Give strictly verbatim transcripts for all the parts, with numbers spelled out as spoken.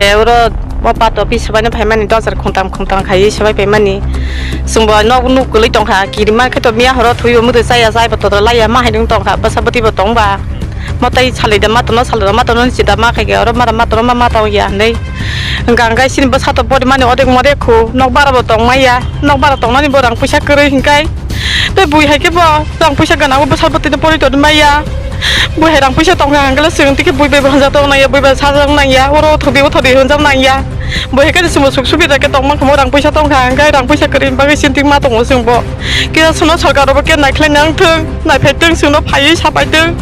Oro o pato pi swbaino phaimani dos hajar khungtam khungtam khai swbai phaimani. Chwngbo nok nuk kwlwi tongkha, kirima khe to miya horo thwibo mwdwi chaya, chaibo todro laiya, ma hai nwng tongkha, bwsa bwtwibo tongba. Mwtai salida ma tono, salida ma tono, sida ma khaikhe oro mara ma tono, ma ma tongya hinwi. Hwnkha hwnkhe chini bwsa to porimani odek modek khu, nok barabo tongmaya, nok bara tongnani bo rang puisa kwrwi hwnkhe. Tei bui hai khe bo rang puisa gwnang bo bwsa bwtwi no pori tongmaya. Bui hai rang puisa tongkha hwnkhe chwng tei khe bui bai bo hamjak tong nangya, bui bai sajak nangya, oro thwdi o thwdi hwnjak nangya. Bui hai khe chwngbo suk subida khe tongma khe rang puisa tongkha hwnkhe rang puisa kwrwi bagwi chini thik ma tongo chwngbo. Kisa chwngno sorkar bo khe naikhlai nang thung, naiphai thung chwngno phaiwi sapai thung.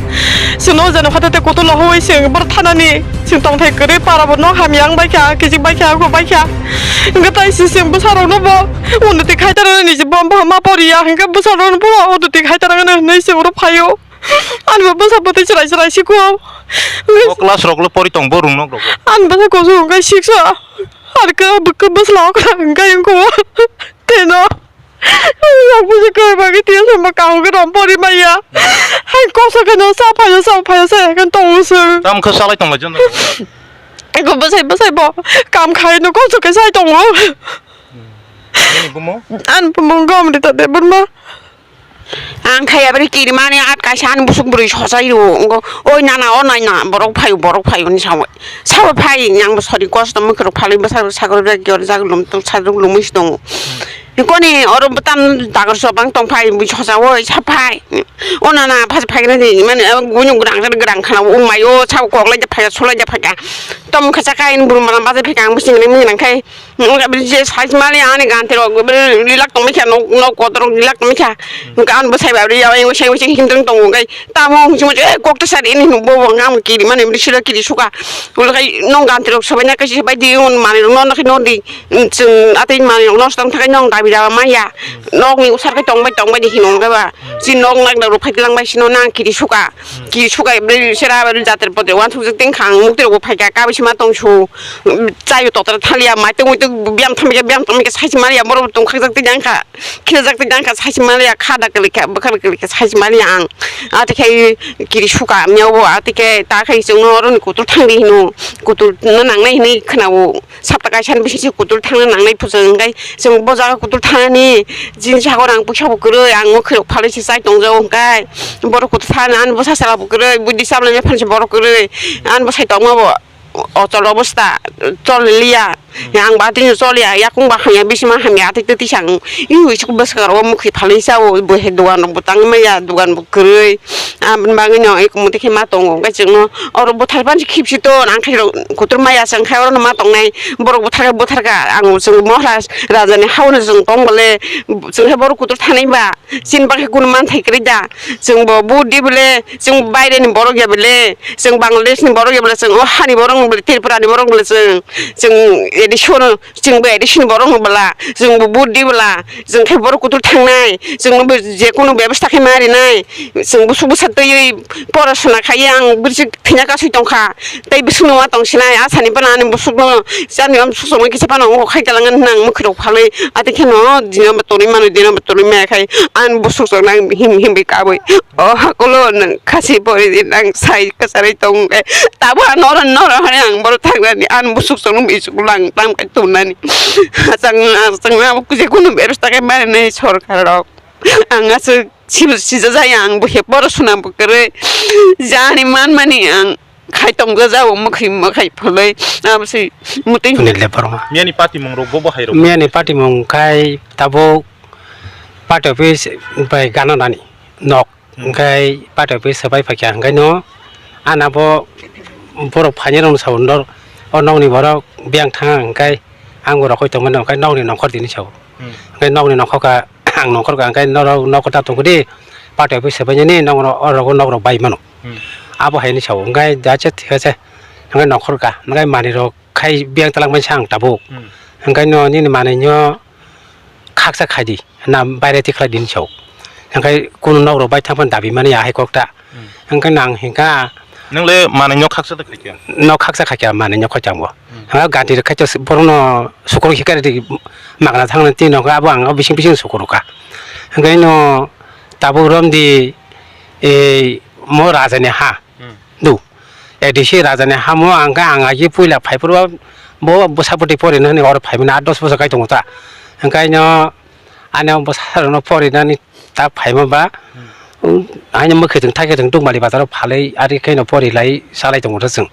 Chwngno jani khatha tei kutung no hoi chwng boro thanani. Chwng tongthai kwrwi para bo nok hamya wng bai kha, kichik bai kha, huk bai kha. Hwnkhe tai se chwng bwsa rok no bo unnoti khai ta nani je bo ma poriya hwnkhe bwsa rok no bo unnoti khai ta nani hinwi chwng oro phaio. Ani bo bwsa bwtwi chwrai chwrai siko. O class rok le pori tong bo rung nok rok. Ani bwsa koso hwnkhe six o. Ar khe bwsla okra hwnkhe wngko. Teno. Ang buji khe bagwi tiya sama kau khe rom pori maya. Hai koso khe no sa phayo sa phayo sa khe tongo se. Tam khe salai tong lai jon. Eko bwsai bwsai bo kam khai no koso khe sai tongo. Nini bumo? An bumo gom rita de burma. Ang khai abri kirimani at kaisa an busuk buri sosai ro ngo. Oi nana o nai na borok phayo borok phayo ni sawi. Sawi phai yang bo sori kosto mukhe rok phalwi bwsa sakor bag yor jak lum tuk sajok lum is tongo. Koni oro bwtam dagor sobang tong phai bui sosa oi sa phai. O nana phas phai ni mane gunu grang grang khana o mai o sa kok lai phai sulai phai. Tom khacha kain buru mana bajai phai ang bising ni mui nang khai. Wngkha bini je size mali ani ganti rok bini rilak tongmikha nok nok kotor rok rilak tongmikha. Wngkha ani bwsai ba ri yawi wngwi seng wngwi seng himtang tongo wngkha tamo wngkha simo je kokta sari ini hinwi bo bo wngkha ang kiri mani bini siro kiri suka. Ulo khai nong ganti rok sobaina kaisa bai di on mani rok nono khai nodi chwng atwi mani rok nosto wngkha khai nong dabi daba maya. Nokni usar khai tongbai tongbai di hino wngkha ba. Chini nok nak nak rok phai langbai sino nang kiri suka. Ki sukai bwrwi sera bwrwi jatir potre uansukjak tengkha ang mukti rokbo phaikha kabui sima tongsu chaio totra thaliya maitung muitung biyam thamikha biyam tongmikha saisi maliya borok tongkhakjak tei jangkha khilajak tei jangkha saisi maliya khada kwlikha bwkhak kwlikha saisi maliya ang atekhe kiri suka miyabo atekhe takhai chwngno oroni kutur thangdi hino kutur no nangnai hinwi khwnao. Sapta kaisa ni bising se kutul thangna nangnai phusa hwnkhe chwng bo jaga kutul thangnani chini sakao rang puisa bo kwrwi ang o khwrwk phalwi se chai tongjago hwnkhe borok kutul thangna ani bwsa sala bo kwrwi buddhi sabla ni phan se borok kwrwi ani bwsai tongma bo ochol obostha chol liya ang ba tini chol ya yakung ba hamya bisima hamya atwi twi tisa ang ui bwswk aro mukhi phalwi sa o bo he dogan rok bo tangwi maya dogan bo kwrwi. Aboni bagwino eko muti khe ma tongo, hwnkhe chwngno oro bwthar pansi khipsi ton, ang khe rok kotor maya se, wngkhe orono ma tongnai, borok bwthar khe bwthar kha, ang chwng Maharaj rajani haono chwng tong bole, chwng khe borok kotor thanai ba, chini bagwi khe kunu manthai kwrwi da, chwngbo vote di bole, chwng baireni borok ya bole, chwng Bangladeshni borok ya bole, chwng o hani borok wng bole, Tripurani borok wng bole, chwng, chwng A D C no, chwngbo A D C ni borok wng bwla, chwngbo vote di bwla, chwng khe borok kutul thangnai, chwngbo je kunu bebostha khe ma rinai, chwng busuk bwsa twiwi porasona khaiwi ang bwswk thwina kasui tongkha, tei bwswkno ma tongsinai, asani phano ani busukno chani am susongwi kisa phano ongkha khai talangani hwnwi ang mwkhwirok phalwi, atwi kheno dino ba tonwi mano, dino ba tonwi maya khai ani busuk chwngno ang him himwi kabwi. O hakulo nwng khasi pori di nang sai kwcharwi tong khe tabo ang noro noro hwnwi ang borok thangnani ani busuk chwngno bisuk lang tang khai tongnani. Achang achang abo je kunu berus ta khe mari nai sorkar rok. Ang aswk sibo sija jaya ang bo he poro suna bo kwrwi jani man mani ang khai tong ja jao mwkhwi mwkhai phulwi abo se mutwi. Sunil Debbarma. Miyani patimung rok bo bo hai rok. Miyani patimung khai tabuk party office bai gana nani nok. Hwnkhe party office swbai phaikha hwnkhe no, ano bo borok phainairokno sao, nor-, o nokni borok biyang thang hwnkhe ang bo rokoi tongmani hwnkhe nokni nongkhor tini sao. Hmm. Hwnkhe nokni nongkhor kha, ang nongkhor kha hwnkhe norok nogo ta tongkhe di, party office swbainani nokno, o rogo nokrok bai mano. Hmm. Abo hai hinwi sao, hwnkhe jaise thik ase, hwnkhe nongkhor kha, hwnkhe manwirok khai biyang twlangmani sa ang tabuk. Hmm. Hwnkhe no nini manwino khaksa khai di. Na baire tikhlai din sao. Hwnkhe kunu nok rok bai thang phano dabi mani ahai kok ta. Hmm. Hwnkhe nang hwnkha. Nang le manwi nok khaksa ta khaikha? Nok khaksa khaikha manwi nok khaikha bo. Hmm. Hwnkhe gati rok khaikha borok no sukuru hikari di magna thangna twi nokha abo ang bising bising sukuru kha. Hwnkhe no tabuk romdi ei mo raja ni ha. Hmm. Du. A D C raja ni hamo ang khe ang agi puila phaiphuru Bo bwsa bwtwi porinani oro phaimani aat dos bosor kai tongo ta. Hwnkhe no ani bwsarokno porinani ta phaima ba, um, ani mwkhwtwng thaikhe thwng Dukmali bazaro phalwi ari khe no porilai salai tongo ta chwng.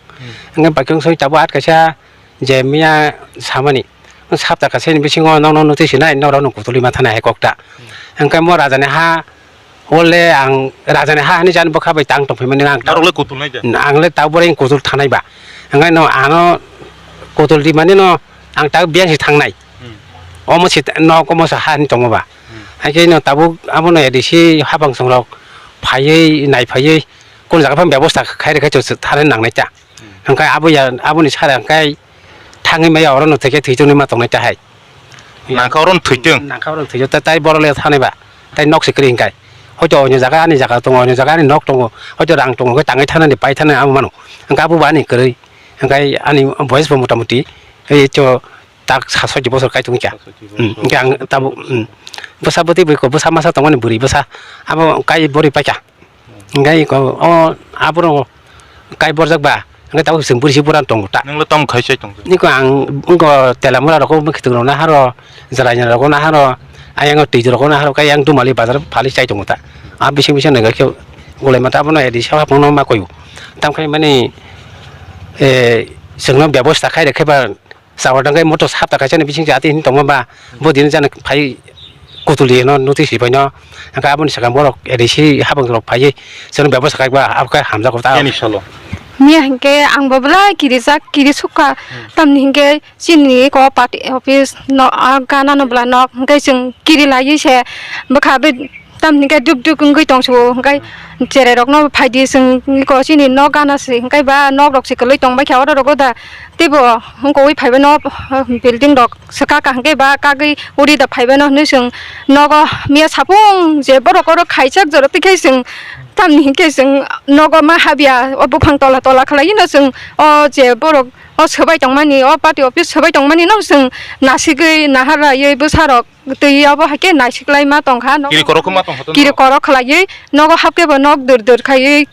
Hwnkhe bakhe wngsa tabuk aat kaisa je miya samani, sapta kaisa ni bisingo nokno notwi sinai norokno kutulwi ma thana hai kokta. Hwnkhe mo rajani ha, Ole ang rajani ha hani jani bwkha bai tang tongphaimani ang ta-, Norok le kutul nai de. Ang le ta boring kutul thanai ba. Hwnkhe no ano kutul rimani no ang ta biyang si thangnai. Hmm. Omo si ta-, nok omo sa hani tongo ba. Hmm. Haikhe no tabuk abono A D C habang songrok phaiwi nai phaiwi kun jaga phang bebosta khai rwkhe thani nangnai ta. Hwnkhe abo ya, aboni sara hwnkhe thangwi maya oro no thwikhe thwi tongwi ma tongnai ta hai. Nangkha oro no thwi tong. Nangkha oro no thwi tong, ta-, tai borok le thanai ba. Tai nok se kwrwi hwnkhe. Hoito onyo jaga ani jaga tongo, onyo jaga ani nok tongo. Hoito rang tongo, hwnkhe tangwi thanani, pai thanani amo mano. Hwnkhe abo bo ani kwrwi. Hwnkhe ani boyes bo motamuti, ei cho tak sa soi bosor kai tongkha. Sa soi bosor. Hmm, hwnkhe ang tabuk, hmm. Bwsa bwtwi bwiko, bwsa masa tongmani bwrwi bwsa. Abo kai bwrwi paikha. Hwnkhe iko o aborok kai borjak ba, hwnkhe tabuk chwng bwrwi se bwrang tongo ta. Nwng le tamo khai chai tong? Niko ang wngko telamura rok, mwkhwtwng rok naharo, jwraina rok naharo, ayang twi rok naharo, khe yang Dumali bazar phali chai tongo ta. A bising bising nang khe ulai mata abono A D C hapang no ma koyo. Tam khai mani, eh, chwngno bebosta khai rw khe ba, Chawar tangkai motor sapta kaisa ni bising jati hin tongma ba, bo dini jana phai kutuli no notice bai no, hwnkhe aboni sakang borok A D C habang rok phaiwi chwng bebosta khai ba, abo khe hamjak ta. Yani salo. Miya hinkhe ang bo belai kirijak, kiri sukha, tamni hinkhe chini ko party office no, ah, gana no bwla nok hinkhe chwng kiri laiwi se bwkha bai. Tamni hwnkhe duk duk wngwi tongsu, hwnkhe cherai rokno phaidi chwng iko chini nok gana se, hwnkhe ba nok rok se kwlwi tongbaikha oro rogo da, teibo wngkogwi phaibaino building rok swkaka, hwnkhe ba kagwi uri da phaibaino hinwi chwng nogo miya sapung je borok oro khaijak jora, tei khe chwng tamni hwnkhe chwng nogo ma habya o buphang tola tola khwlaiwi no chwng o je borok o swbai tongmani, o party office swbai tongmani no chwng nasigwi nahar laiwi bwsarok. Twi obo hai khe naisiklai ma tong kha, kiri korok ma tong kha to kiri no. Korok khlaiwi nogo hap khe bo nok dur dur khaiwi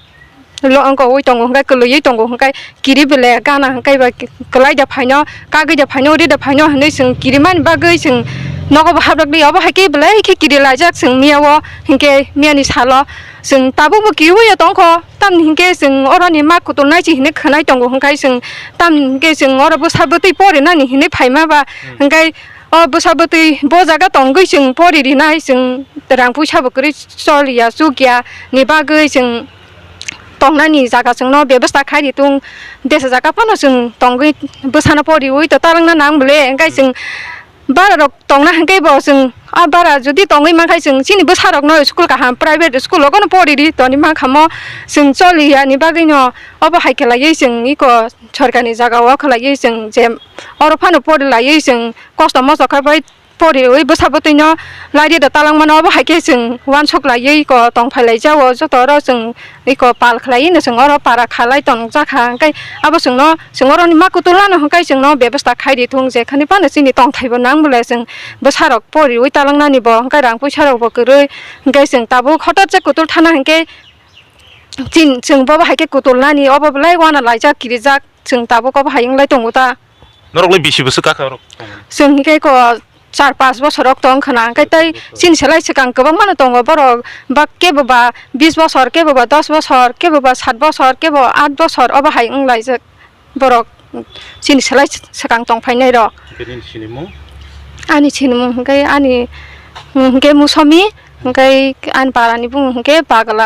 lo wngko ui tongo hwnkhe kwlwiwi tongo hwnkhe kiri bele gana hwnkhe ba kwlai da phaino kagwi da phaino uri da phaino hinwi chwng kiri mani bagwi chwng nogo bo hap rwk di obo hai khe belai khe kiri laijak chwng miya o hinkhe miya ni salo chwng tabuk bo kiri ui ya tong kho tamni hinkhe chwng oro ni ma kutul nai se hinwi khwnai tongo hwnkhe chwng tamni hinkhe chwng oro bwsa bwtwi pori nani hinwi phaima ba hmm. Hinkhe O bwsa bwtwi bo jaga tongwi chwng pori rinai, chwng rang puisa bo kwrwi choliya chukya ni bagwi chwng tongnani jaga chwngno bebasta khai ri tung. Desa jaga phano chwng tongwi bwsano poriwi to talangna nang bwle, hwnkhe chwng bara rok tongna hwnkhe bo chwng a bara jodi tongwi mankha chwng chini bwsa rokno school kaham private school rogono pori ri toni mankha mo chwng choliya ni bagwino obo hai khe laiwi chwng iko sorkarni jaga o khlaiwi chwng je oro phano pori laiwi chwng. Kosto mosto khe bai poriwi bwsa bwtwino lairida talangmano, obo hai khe chwng uansuk laiwi iko tong phai lai jao, joto oro chwng iko pal khlaiwi no chwng oro para khalai tongjak kha, hwnkhe abo chwngno chwng oroni ma kutul ano hwnkhe chwngno bebasta khai ri thung, je khani phano chini tongthai bo nang bwle chwng bwsarok poriwi talangnani bo hwnkhe rang puisa rok bo kwrwi, hwnkhe chwng tabuk hotot je kutul thana hwnkhe chin chwng bobo hai khe kutul nani obo belai uana laijak kirijak chwng tabuk obo hai wng lai tongo ta. Norok le bisi bwswk kakha rok tong? Chwng hinkhe ko char panch bosor rok tong khna, hinkhe tei chini selai swkang kwbangma no tongo borok, ba kebo ba bis bosor, kebo ba dos bosor, kebo ba sat bosor, kebo aat bosor, obo hai wng laijak borok chini selai swkang tong phainai rok. Hinkhe nini sinimung? Ani sinimung hinkhe ani, hinkhe Musomi, hinkhe ani para ni bumung hinkhe Bagla.